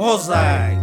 Ozak.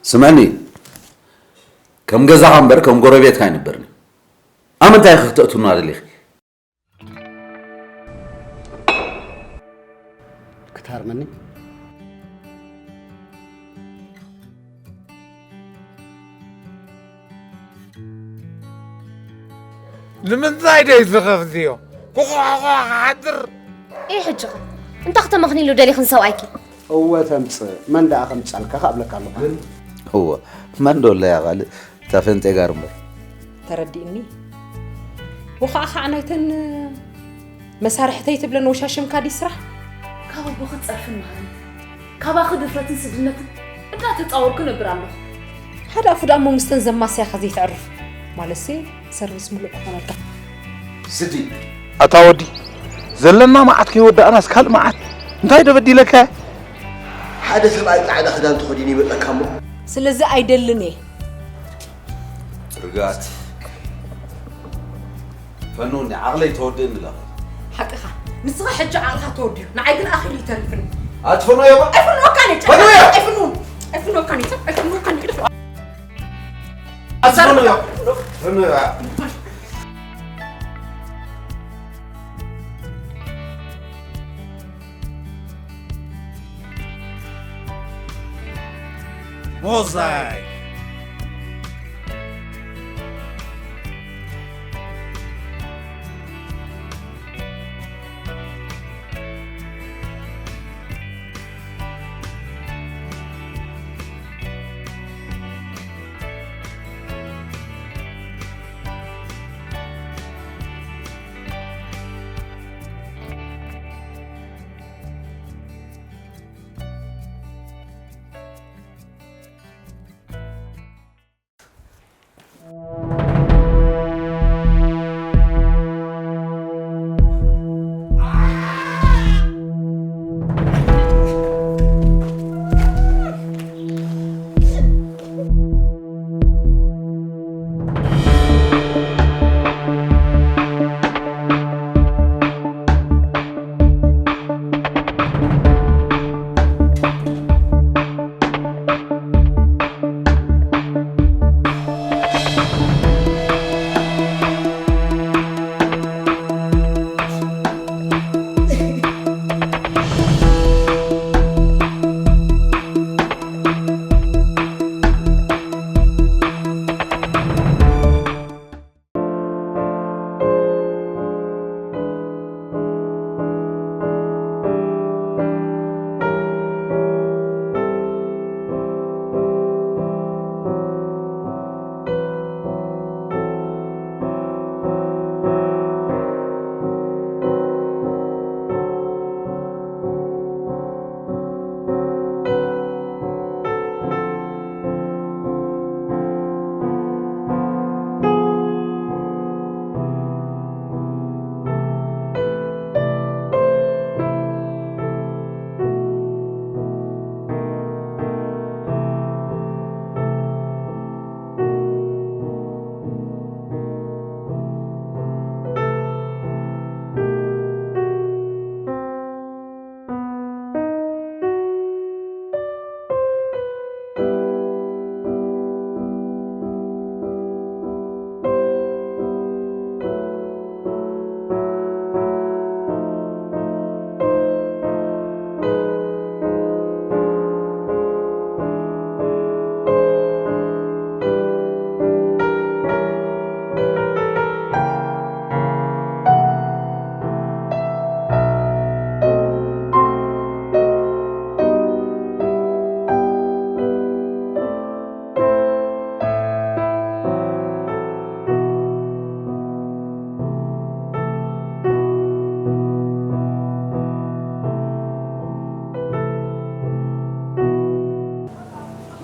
ስምዕኒ፣ ከም ገዛኻ እምበር ከም ጎረቤትካ ኣይንበርን። ኣብ ምንታይ ኢኺ ክተእትውና ደሊኺ? ክትሃርመኒ? ንምንታይ ደይ ዝኸፍትዮ? ኩኹ ክሓድር። እይ ሕጂ ኸ እንታይ ክተመኽኒሉ ደሊኽን ሰብኣይኪ? እወ ተምጽእ፣ መን ደኣ ከምጸልካ ክኣብለካ ኣለኹ። እወ፣ መን ዶ ኣለያ ካልእ? እታ ፈንጤ ጋር እምበር። ተረዲእኒ። ወኻዕኻዕ ናይተን መሳርሕተይ ትብለን ወሻሽምካ ድዩ ስራሕ? ካብ ኣቦኺ ጸርፍን መሃርን፣ ካባኺ ድፍረትን ስድነትን እንዳተጻወርኩ ነብር ኣለኹ። ሓደ ኣፉ ደኣ እሞ ምስተን ዘማስያኻ ዘይተዕርፍ። ማለትሲ ሰርቪስ ምሉእ ክኾነልካ። ስዲ። ኣታ ወዲ፣ ዘለና መዓት ከይወዳእናስ ካልእ መዓት? እንታይ ዶ በዲለካ? ሓደ ሰብኣይ ጻዕዳ ክዳን ተኸዲኑ ይመጸካ እሞ። ስለዚ ኣይደልን እየ። ርግኣት። ፈንውኒ፣ ዓቕለይ ተወድእኒ ኣለኺ። ሓቅኻ። ንስኻ ሕጂ ዓቕልኻ ተወድዩ። ንዓይ ግን ኣኺሉ ይተርፍኒ። ኣትፈንዎ እየ እሞ። ኣይፈንወካን እየ። ፈንዎ እየ። ኣይፈንዎ። ኣይፈንወካን እየ። ኣይፈንወካን እየ። ኣሰርኖ። ሞዛይ።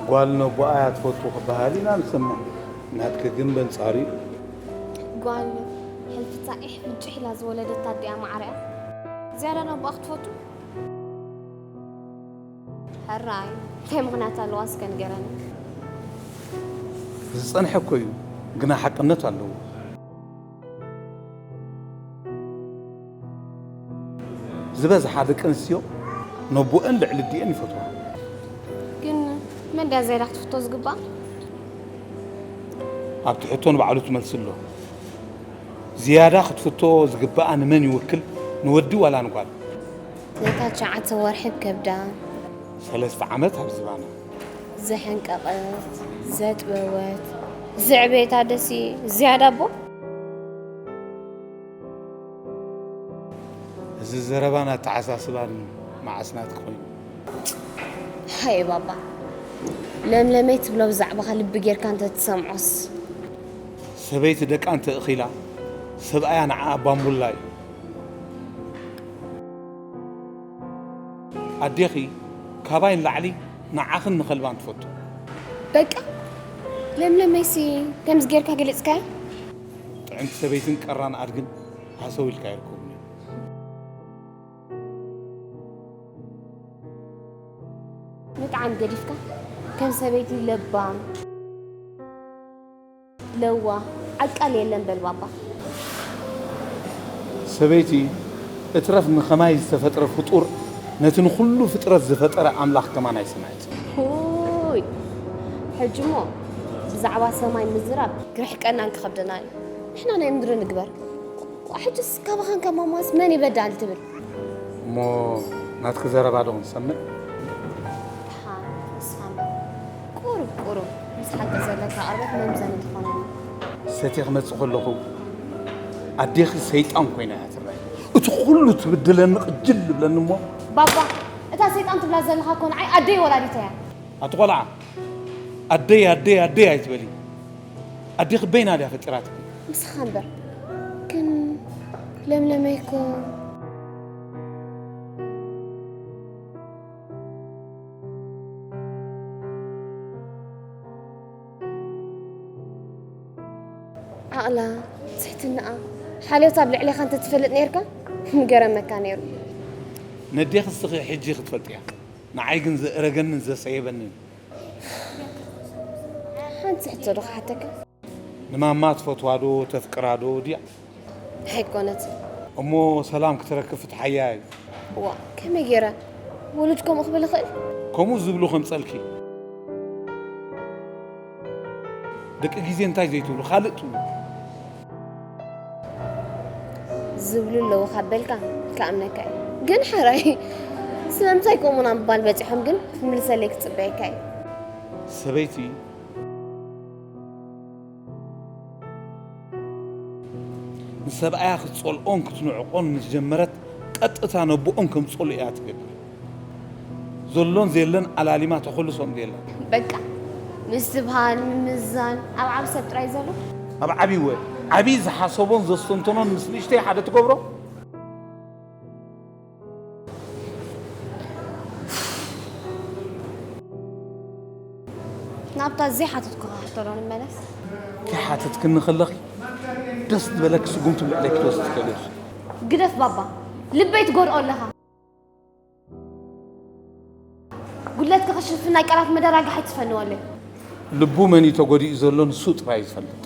ጓል ነቦኣ እያ ትፈቱ ክበሃል ኢና ንሰምዕ። ናትኪ ግን በንጻሩ እዩ። ጓል ሕልፊ ጻዒሕ ፍንጭሕ ኢላ ዝወለደት ኣዲኣ ማዕረ እያ። ዝያዳ ነቦኣ ክትፈቱ? ሕራይ፣ እንታይ ምኽንያት ኣለዋ እስከ ንገረኒ። ዝጸንሐ እኮ እዩ፣ ግና ሓቅነት ኣለዎ። ዝበዝሓ ደቂ ኣንስትዮ ነቦአን ልዕሊ ኣዲአን ይፈትዋ። ግን መን ድያ ዝያዳ ክትፍቶ ዝግባኣ? ኣብቲ ሕቶ ንባዕሉ ትመልሲ ኣሎ። ዝያዳ ክትፍቶ ዝግባኣ ንመን ይውክል? ንወዲ ዋላ ንጓል? ነታ ትሽዓተ ወርሒ ኣብ ከብዳ። ሰለስተ ዓመት ኣብ ዝባና። ዘሐንቀቐት፣ ዘጥበወት፣ ዘዕበየት ኣደሲ ዝያዳ ኣቦ? እዚ ዘረባን ኣተዓሳስባን መዓስ ናትኪ ኮይኑ? ሃየ ባባ፣ ለምለመይ ትብሎ ብዛዕባኻ ልቢ ጌርካ እንተ ትሰምዖስ። ሰበይቲ ደቃ እንተ እኺላ፣ ሰብኣያ ንዓኣ ባምቡላ እዩ። ኣዴኺ ካባይ ንላዕሊ ንዓኽን ንኸልባን ትፈቱ። በቃ፣ ለምለመይሲ ከምዚ ጌርካ ገሊጽካያ። ጥዕምቲ ሰበይትን ቀራን ኣድግን ሃሰው ኢልካ ይርከቡኒ። ምጥዓም ገዲፍካ፣ ከም ሰበይቲ ለባም፣ ለዋህ፣ ዓቃል የለን በል ባባ። ሰበይቲ እትረፍ ንኸማይ ዝተፈጥረ ፍጡር፣ ነቲ ንኹሉ ፍጥረት ዝፈጠረ ኣምላኽ ከማን ኣይሰምዐትን። ሆይ፣ ሕጂ እሞ ዛዕባ ሰማይ ምዝራብ ክርሕቀናን ክኸብደናን እዩ። ንሕና ናይ ምድሪ ንግበር። ሕጅስ ካባኻን ካብ ማማስ መን ይበዳል ትብል? እሞ ናትኪ ዘረባ ዶ ክንሰምዕ? ደሓን ንስኻ እምበር ቁሩብ ቁሩብ ምስ ሓቂ ዘለካ ቅርበት መምዘኒ ትኾነኒ። ሰትየ ክመጽእ ከለኹ ኣዴኺ ሰይጣን ኮይና እያ ትረኣይ። እቲ ኩሉ ትብድለኒ ቅጅል ዝብለኒ እሞ ባባ፣ እታ ሰይጣን ትብላ ዘለኻ እኮ ንዓይ ኣደይ ወላዲተይ እያ። ኣቲ ቆልዓ ኣደይ ኣደይ ኣደይ ኣይትበሊ። ኣዴኺ በይና ድያ ፈጢራትኪ? ንስኻ እምበር ግን ለምለመይ እኮ ዓቕላ ትሕትናኣ ሓልዮታ ኣብ ልዕሌኻ እንተትፈልጥ ነይርካ ምገረመካ ነይሩ። ነዴኺ እስኺ ሕጂ ክትፈልጥያ ንዓይ ግን ዘእረገንን ዘሰየበንን። ሓንቲ ሕቶ ዶ ክሓተካ? ንማማ ትፈትዋ ዶ ተፍቅራ ዶ ድያ? ኣይኮነትን። እሞ ሰላም ክትረክብ ፍትሓያ እዩ። ዋ ከመይ ገይረ ውሉድ ከምኡ ክብል ይኽእል? ከምኡ ዝብሉ ከምፀልኪ ደቂ ግዜ እንታይ ዘይትብሉ ካልእ ትብሉ። ዝብሉ ኣለዉ ካብ በልካ ክኣምነካ እዩ። ግን ሓራይ ስለምንታይ ከምኡና ምባል በፂሖም ግን ክትምልሰለይ ክፅበየካ እዩ። ሰበይቲ ንሰብኣያ ክትፀልኦን ክትንዕቆን ምስ ጀመረት ቀጥታ ነቦኦም ከምፅሉ እያ ትገብር። ዘሎን ዘየለን ኣላሊማ ተኾልሶም ዘየለን። በቃ ምስትብሃል ምምዛን ኣብ ዓብ ሰብ ጥራይ ዘሎ። ኣብ ዓብይ ወ ዓብይ ዝሓሰቦን ዘስተንተኖን ምስ ንእሽተይ ሓደ ትገብሮ። ናብታ ዘይሓተትኩ ሕቶ ዶ ንመለስ? ከይሓተትክኒ ከለኺ ደስ ዝበለኪ ስጉምቲ ኣብ ልዕለይ ክትወስዲ ትኽእሊ ኢኺ። ግደፍ ባባ ልበይ ትጎድኦ ኣለኻ። ጉድለትኪ ክሽፍን ናይ ቃላት መደራግሒ ኣይትፈንወለይ። ልቡ መን እዩ ተጎዲኡ ዘሎ ንሱ ጥራይ እዩ ዝፈልጥ።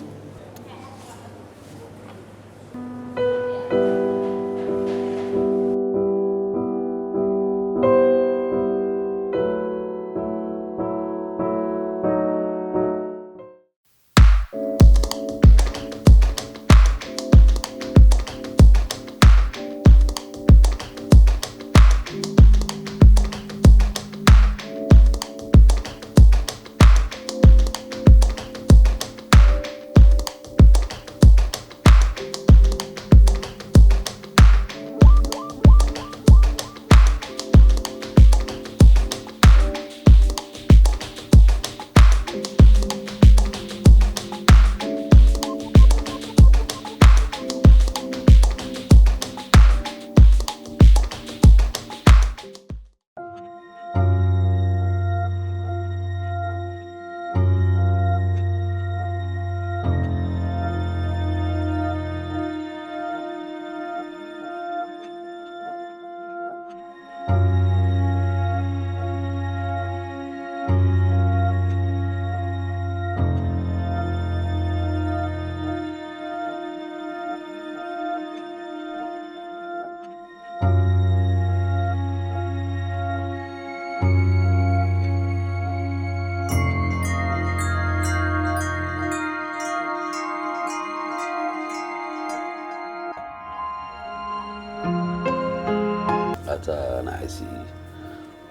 ኣታ ንዓይሲ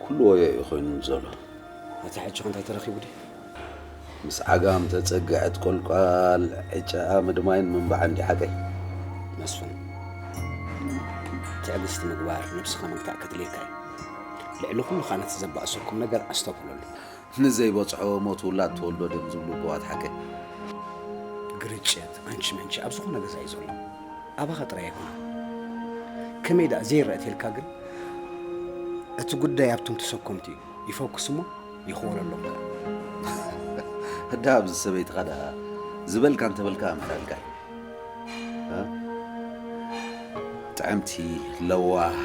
ኩሉ ወዮ እዩ ኮይኑ ዘሎ። ኣታ ሕጂ እንታይ ተረኺቡ ድዩ? ምስ ዓጋም ተጸግዐት ቆልቋል ዕጨኣ ምድማይን ምንባዕን ድዩ ሓቀይ? መስፍን፣ ትዕግስቲ ምግባር ነብስኻ ምግታእ ከድልየካ እዩ። ልዕሊ ኩሉ ኸኣ ነቲ ዘባእሰኩም ነገር ኣስተብህለሉ። ንዘይበጽሖ ሞት ውላድ ተወልዶ ድዮም ዝብሉ ኣቦዋት ሓቀይ? ግርጭት፣ ኣንቺ መንቺ ኣብ ዝኾነ ገዛ እዩ ዘሎ። ኣባኻ ጥራይ ኣይኮነን። ከመይ ደኣ ዘይረአ ተልካ ግን? እቲ ጉዳይ ኣብቶም ተሰከምቲ እዩ። ይፈኩስ እሞ ይኽወለሎም ከኣ። እዳ ኣብዚ ሰበይትኻ ደኣ ዝበልካ እንተበልካ ኣምሕረልካ እዩ። እ? ጥዕምቲ፣ ለዋህ፣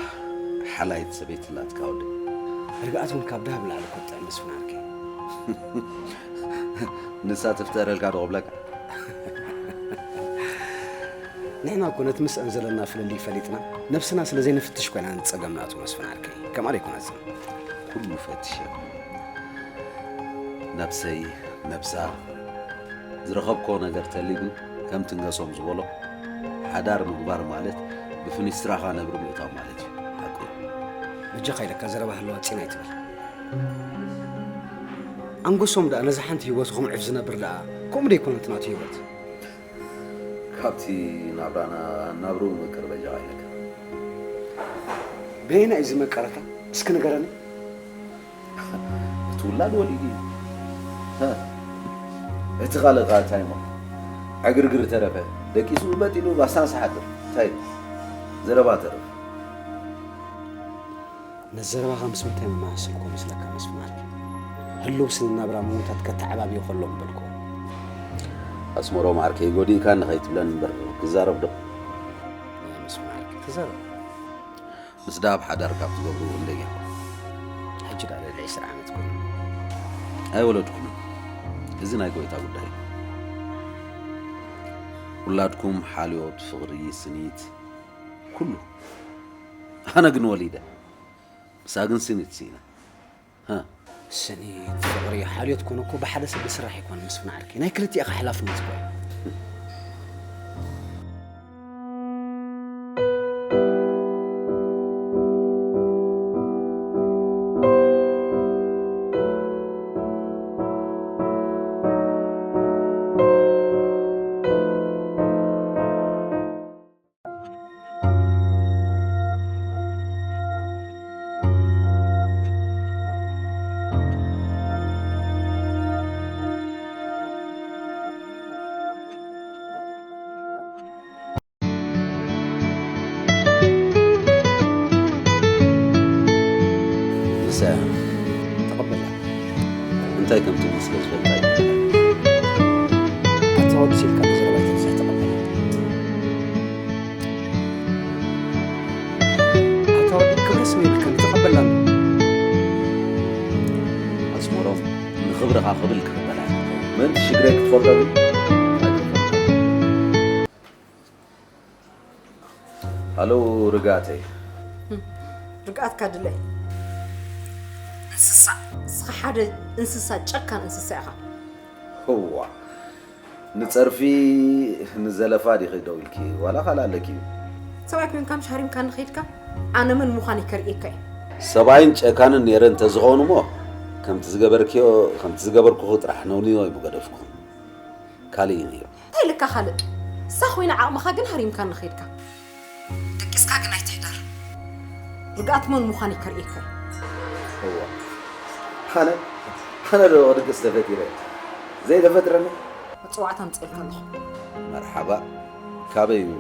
ሓላይት ሰበይቲ ኣላትካ ወደይ። ርግኣት እውን ካብ ደሃብ ንላዕሊ እኮ ትጥዕም መስፍን ዓርከይ። ንሳ ትፍጠረልካ ዶ ክብለካ? ንሕና እኮ ነቲ ምስአን ዘለና ፍልልይ ፈሊጥና ነብስና ስለ ዘይንፍትሽ እኮ ኢና ንጸገም ንኣትዎ መስፍን ዓርከይ። ከምኣ ዶ ኣይኮነትን? ኩሉ ፈቲሸ። ነብሰይ፣ ነብሳ፣ ዝረኸብኮ ነገር ተልዩ ግን ከም ትንገሶም ዝበሎ ሓዳር ምግባር ማለት ብፍኒስትራኻ ነብሪ ምእታው ማለት እዩ። ሓቁ እዩ። በጃኻ ኢለካ ዘረባ ሃለዋ ፂን ኣይትበል። ኣንገሶም ደኣ ነዛ ሓንቲ ህይወቱ ክምዕፍ ዝነብር ደኣ ከምኡ ዶ ኣይኮነን እቲ ናቱ ህይወት? ካብቲ ናብራና ናብርኡ ምቅር በጃኻ ኢለካ። በየናይ እዩ ዝመቀረካ? እስኪ ንገረኒ። እቲ ውላድ ወሊዱ እዩ። እቲ ካልእ ኸኣ እንታይ እሞ ዕግርግር ተረፈ። ደቂሱ በጥ ኢሉ ባስታንስ ሓድር እንታይ እዩ ዘረባ ተረፈ። ነዚ ዘረባኻ ምስ ምንታይ መመሳሰልኮ መስለካ መስፍን ዓርኪ? ህልው ስንናብራ ምዉታት ከተዓባብዮ ከሎ ምበልኮ። ኣስመሮም ዓርከይ፣ ጎዲእካኒ ከይትብለኒ እምበር ክዛረብ ዶ? ናይ መስፍን ዓርኪ ተዛረብ። ምስ ደሃብ ሓዳር ካብ ትገብሩ ክንደይ ጌርኩም? ሕጂ ደኣ ልዕሊ ዕስራ ዓመት ኮይኑ። ኣይወለድኩምን። እዚ ናይ ጎይታ ጉዳይ እዩ። ውላድኩም ሓልዮት፣ ፍቕሪ፣ ስኒት፣ ኩሉ። ኣነ ግን ወሊደ። ንሳ ግን ስኒት ስኢና። ሃ። ስኒት፣ ፍቕሪ፣ ሓልዮት ኮነ እኮ ብሓደ ሰብ ዝስራሕ ኣይኮነን መስፍን ዓርከይ። ናይ ክልቲኣኻ ሓላፍነት እኮ እዩ። ንሳ እያ። ተቐበላ። እንታይ ከም ትብል ስለ ዝፈልጣ እያ። ኣታ ወዲ ሲልካ ብዘረባ ኣይትብዝሕ፣ ተቐበላ። ኣታ ወዲ ክብሪ ስም የብልካን፣ ተቐበላ። ኣስመሮም፣ ንኽብርኻ ክብል ክቕበላ እየ። ምእንቲ ሽግረይ ክትፈልጦ ግን ኣይክፈልጦን። ሃሎ ርግኣተይ። ርግኣትካ ድለይ። እንስሳ። ንስኻ ሓደ እንስሳ፣ ጨካን እንስሳ ኢኻ። እዋ፣ ንጸርፊ ንዘለፋ ዲኺ ደው ኢልኪ? ዋላ ካልእ ኣለኪ እዩ። ሰብኣይ ኮንካ ምሽ ሃሪምካኒ ከይድካ፣ ኣነ መን ምዃነይ ከርእየካ እየ። ሰብኣይን ጨካንን ነይረ እንተዝኸውን እሞ፣ ከምቲ ዝገበርክዮ፣ ከምቲ ዝገበርኩኺ ጥራሕ ነውንዮ እዩ ምገደፍኩ። ካልእ እዩ ነይሩ። እንታይ ኢልካ ካልእ? እሳ ኮይና ዓቕምኻ ግን ሃሪምካኒ ከይድካ። ደቂስካ ግን ኣይትሕደር። ርግኣት መን ምዃነይ ከርእየካ እየ። እዋ። ኣነ፣ ኣነ ዶ ክድቅስ ተፈጢረ? ዘይተፈጥረኒ? መጽዋዕታ ኣምጽኤልካ ኣለኹ። መርሓባ። ካበይ እዩ?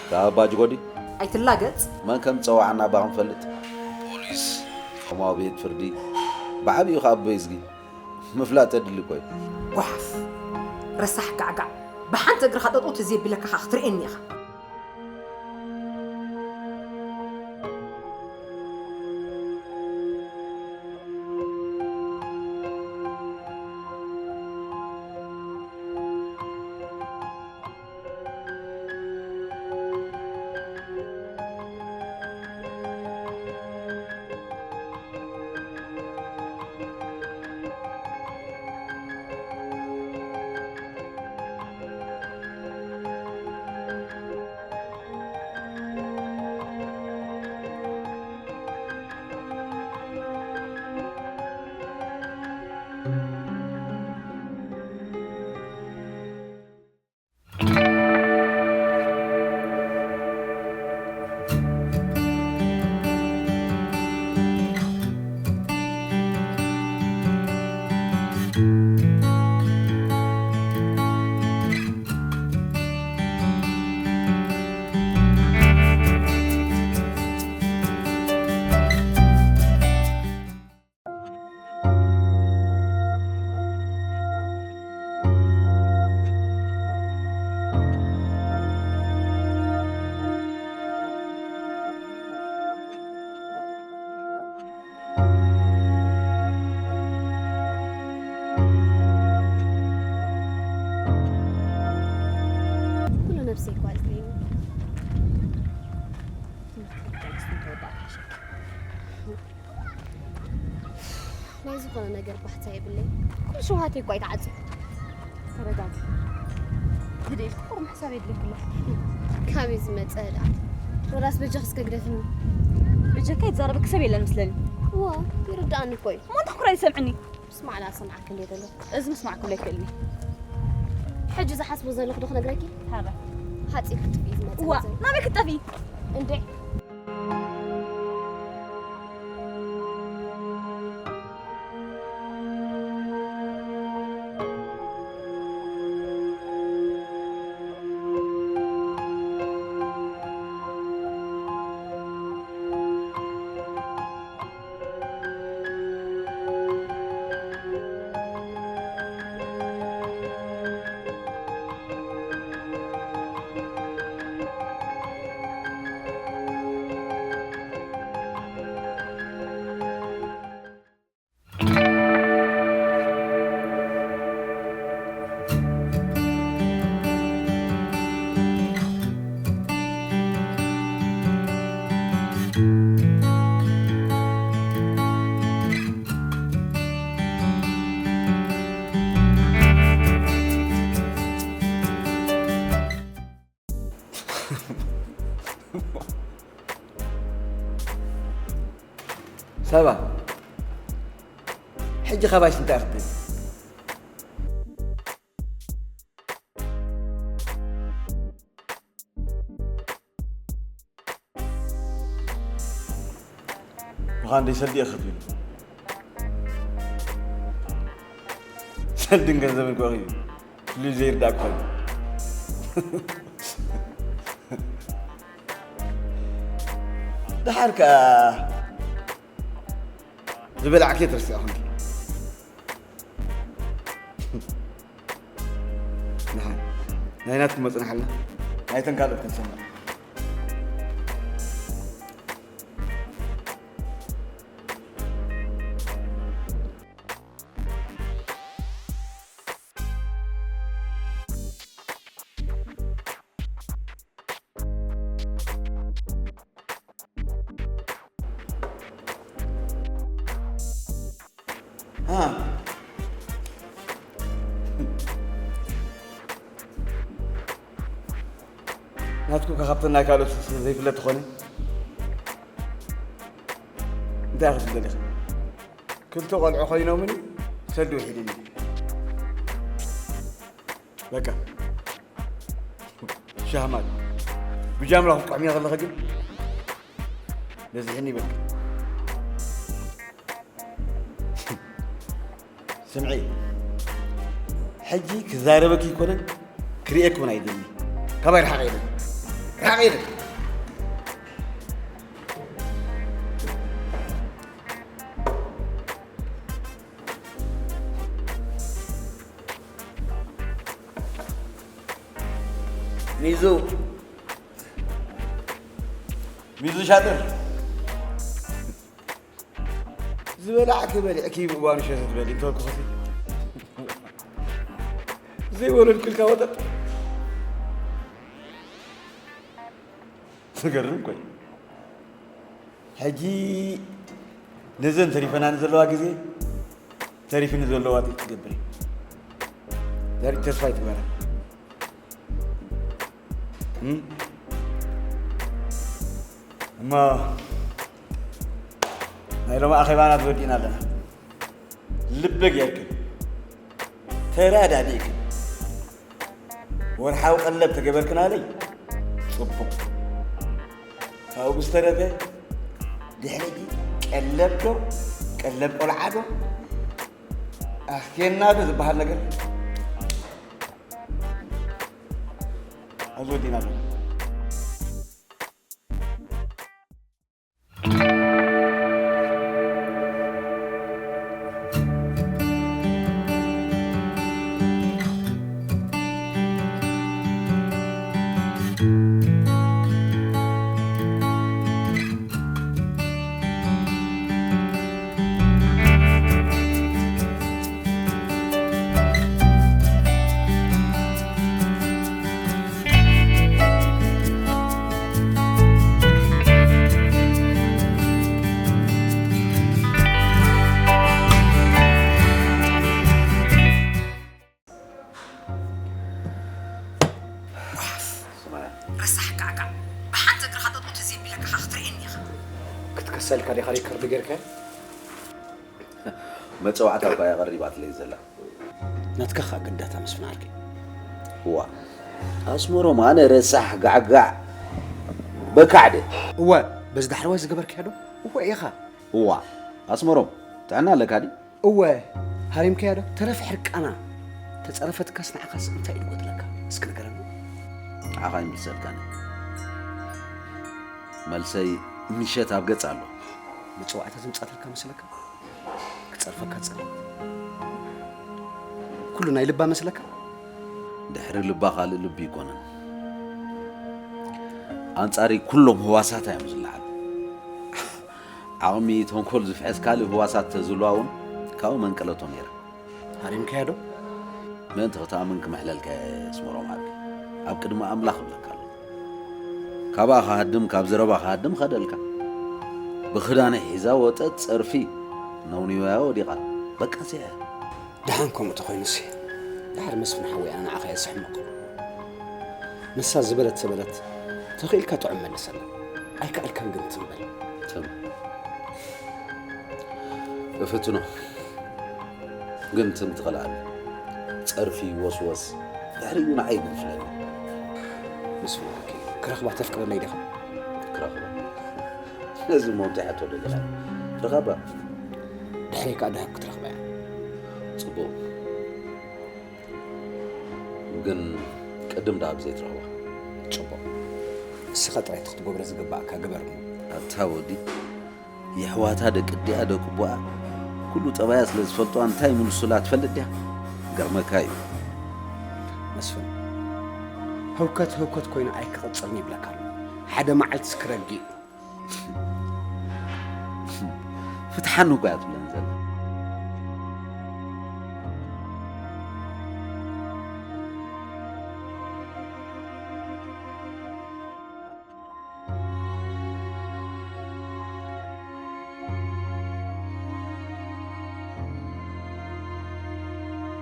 ካብ ኣባ ጅጎዲ? ኣይትላገጽ። መን ከም ዝጸዋዓና እባ ክንፈልጥ። ፖሊስ፣ ኮማዊ ቤት ፍርዲ፣ ብዓቢኡ ከኣ ኣቦይ እዝጊ። ምፍላጥ የድሊ እኮ እዩ። ጓሓፍ፣ ረሳሕ ጋዕጋዕ፣ ብሓንቲ እግርኻ ጠጠው ተዘይቢለካ ኸኣ ክትርእየኒ ኢኻ። ኩሉ ነብሰይ እኳ እዩ። ትምህርቲ ተወዳእካ ሓሸካ። ናይ ዝኾነ ነገር ባህታ የብለይ። ኩሉ ሸውሃተይ እኳ እዩ ተዓጽዩ። ተረጋጊ። ግደ ኢልኩ ቁሩብ ምሕሳብ የድልየኪ ኣሎ። ካበይ ዝመጸ ደኣ? ወላስ በጃኺ እስከ ግደፍኒ። በጃካ ይዛረበኪ ሰብ የለን መስለኒ። እዋ፣ ይርድኣኒ እኮ እዩ። እሞ እንታይ ኩራ ይሰምዕኒ? ምስማዕ ደኣ ሰምዓኪ እንድየ ዘለኹ። እዚ ምስማዕ ክብሎ ኣይክእልን እየ። ሕጂ ዝሓስቦ ዘለኹ ዶ ክነግረኪ? ሃበ። ሓጺር ክትጥፍኢ ዝመጸ ዋ፣ መጸ። ናበይ ክትጠፍኢ? እንድዒ። ሳባ፣ ሕጂ ካባይስ እንታይ ክትደሊ? ምዃን ደይ ሰልዲ እየ ክትብል። ሰልድን ገንዘብን ኮኺ ፍሉይ ዘይርዳእ ክኾን። ደሓር ከኣ ዝበላዕኪ ትርስዒ ኹንኪ። ደሓር ናይ ናትኩም መጽናሕልና ናይተን ካልኦት ክንሰምዕ። ናትኩም ከ ካብተን ናይ ካልኦት ዘይፍለጥ ትኾነ? እንታይ ክትብል ደሊኻ? ክልተ ቆልዑ ኮይኖምኒ ሰልዲ ውሒድኒ። በቃ ሻህማት ብጃምላ ክትቆሕምያ ከለኺ ግን በዚሕኒ በቃ። ስምዒ፣ ሕጂ ክዛረበኪ ኣይኮነን ክርእየኪ እውን ኣይደሊ። ካባይ ርሓቕ ኢለ ርሓቕ ኢለ። ሚዙ ሚዙ ሻጥር ዝበላዕኪ በሊዕኪ ብእዋኑ ሸተት በሊ እንተልኩ ኸሲ ዘይወለድኩልካ ወጠጥ። ዝገርም እኮ እዩ። ሕጂ ነዘን ተሪፈናኒ ዘለዋ ግዜ ተሪፍኒ ዘለዋ ትገብር እዩ። ዘርኢ ተስፋ ይትግበራ። እም? እሞ ናይ ሎሚ ኣኼባና ተወዲእና ኣለና። ልቢ ጌርክን ተረዳዲእክን ወርሓዊ ቀለብ ተገበርክናለይ ጽቡቕ። ካብኡ ብዝተረፈ ድሕሪ ሕጂ ቀለብ ዶ ቀለብ ቆልዓ ዶ ኣኽቴና ዶ ዝበሃል ነገር ኣብዚ ወዲእና ኣለና። ኢለካ ክትርእየኒ ኢኻ። ክትከሰልካ ዲኻ ሪከርድ ጌርካዮ? መጸዋዕታ እኳ እያ ቀሪባትለይ ዘላ። ናትካ ኸኣ ግዳታ መስፍን ዓርከይ። እዋ ኣስመሮም፣ ኣነ ረሳሕ ጋዕጋዕ በካዕደ። እወ፣ በዚ ዳሕረዋይ ዝገበርካዮ ዶ? እወ ኢኻ። እዋ ኣስመሮም፣ ጥዕና ኣለካ ድዩ? እወ፣ ሃሪምካያ ዶ? ተረፍ ሕርቃና። ተጸረፈትካስ ንዓኻስ እንታይ ኢሉ ጎድለካ? እስኪ ንገረኒ። ንዓኻ ይምልሰልካኒ። መልሰይ ምሸት ኣብ ገጽ ኣሎ። መጸዋዕታ ዘምጻትልካ መስለካ? ክጸርፈካ ጸኒሑ። ኩሉ ናይ ልባ መስለካ? ድሕሪ ልባ ካልእ ልቢ ኣይኮነን። ኣንጻረይ ኩሎም ህዋሳታ እዮም ዝለዓሉ። ዓቕሚ ተንኮል ዝፍሕስ ካልእ ህዋሳት ተዝህልዋ እውን ካብኡ መንቀለቶ ነይረ። ሃሪምካያ ዶ? ምእንቲ ክትኣምን ክምሕለልካ እየ ኣስመሮም ዓርከይ። ኣብ ቅድሚ ኣምላኽ እብለካ ኣለኹ። ካብኣ ክሃድም፣ ካብ ዘረባ ክሃድም ከደልካ። ብኽዳነይ ሒዛ ወጠት ጸርፊ ነውኒዋያ ወዲቓ። በቃ እዚኣ እያ። ደሓን ከምኡ ተኾይኑሲ፣ ድሓር መስፍን ሓወይ ኣነ ንዓኻ እየ ዝሕመቕ። ንሳ ዝበለት ተበለት፣ ተኽኢልካ ጥዑም መልሰላ። ኣይከኣልካን ግን ትም በል። ትም። እፍትኖ። ግን ትም ትኽልኣኒ። ጸርፊ፣ ወስወስ፣ ድሕሪኡ ንዓይ ይግድፍለኒ። መስፍን ዓርከይ፣ ክረኽባ ተፍቅረለይ ዲኻ? ክረኽባ? ነዚ እሞ እንታይ ሕቶ ደሊኻ? ርኸባ። ድሕረይ ከኣ ደሃብ ክትረኽባ እያ። ጽቡቕ። ግን ቅድም ደኣ ብዘይ ትረኽባ። ጽቡቕ። ንስኻ ጥራይ እቲ ክትገብሮ ዝግባእካ ግበር እሞ። ኣታ ወዲ፣ የሕዋታ ደቂ ኣዲኣ ደቂ ኣቦኣ ኩሉ ጠባያ ስለ ዝፈልጥዋ እንታይ ይምልሱላ ትፈልጥ ድያ? ገርመካ እዩ። መስፍን፣ ህውከት ህውከት ኮይኑ ኣይክቕጽልን ይብለካ ኣሎ። ሓደ መዓልቲ ክረጊ እዩ። ፍትሓኒ እኮ እያ ትብለኒ ዘላ።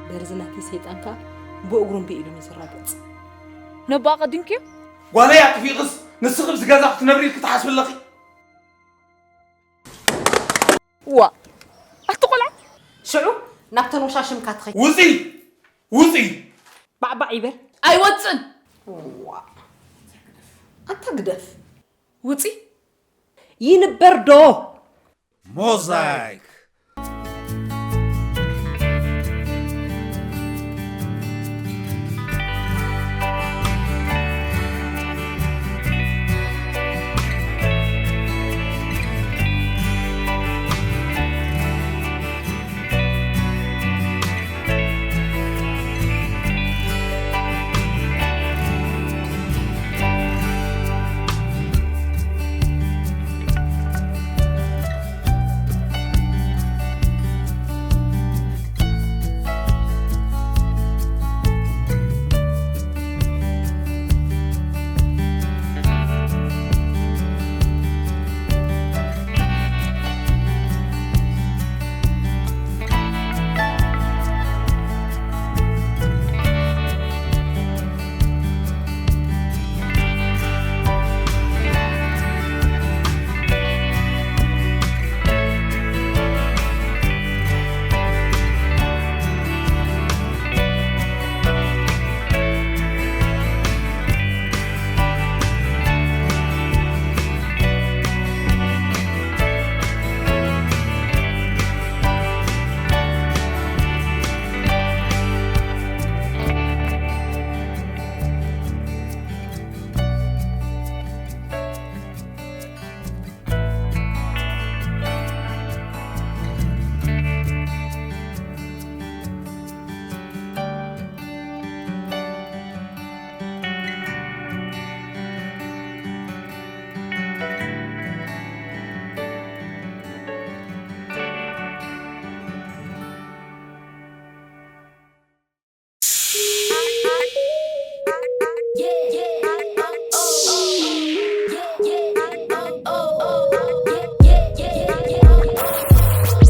በርዚ ናተይ ሰይጣን ከኣ ብእግሩ እምቢ ኢሉ ንዝራገጽ። ነቦኣ ቀዲምክዮ? ጓለይ ኣጥፊእኽስ ንስኺ ብዚ ገዛ ክትነብሪ ኢልኪ ትሓስቢ ኣለኺ? ዋ ኣቲ ቆልዓ ሽዑ ናብተን ወሻሽምካ ትኸይድ። ውፂ! ውፂ! ባዕባዕ ይበል። ኣይወፅን። ዋ ኣንታ ግደፍ። ውፂ ይንበር ዶ? ሞዛይክ!